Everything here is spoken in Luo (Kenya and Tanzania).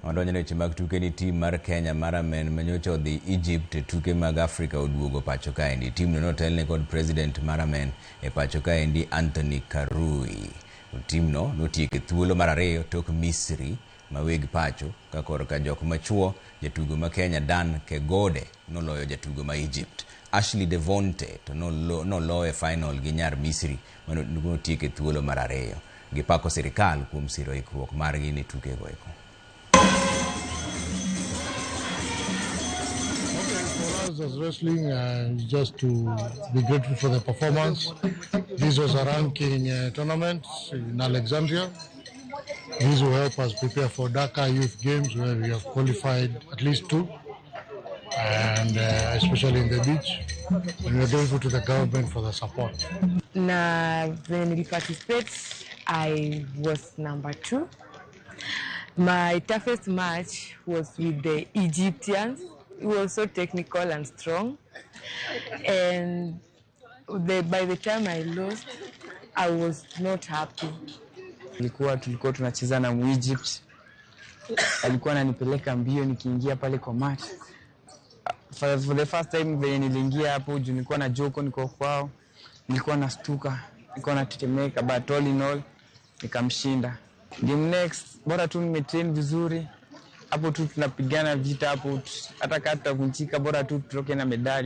Wadonjo e weche mag tuke ni tim mar Kenya mar Amen manyocha odhi Egypt e tuke mag Afrika oduogo pacho kaendi. Timno notelne kod president mar Amen e pacho kaendi Anthony Karui. Timno notieko e thuolo mar ariyo tok Misri ma weg pacho ka korka jok machuo jatugo ma Kenya Dan Kegode noloyo jatugo ma Egypt. Ashley Devonte to noloyo e final gi nyar Misri manotieko e thuolo mar ariyo. Gipako sirikal kuom siro ikruok margi ne tukego eko. For us as wrestling, just to be grateful for the performance. This was a ranking tournament in Alexandria. This will help us prepare for Dakar Youth Games, where we have qualified at least two, and especially in the beach. And we are grateful to the government for the support. Na venye niliparticipate, I was number 2. My toughest match was with the Egyptians. It was so technical and strong. And by the time I lost, I was not happy. Tulikuwa tunacheza na Egypt. Alikuwa ananipeleka mbio nikiingia pale kwa match. For the first time venye niliingia hapo juu nilikuwa na joko niko kwao. Nilikuwa nastuka, nilikuwa natetemeka, but all in all nikamshinda. Game next bora tu nimetrain vizuri. Hapo tu tunapigana vita hapo, hata kama tutavunjika bora tu tutoke na medali.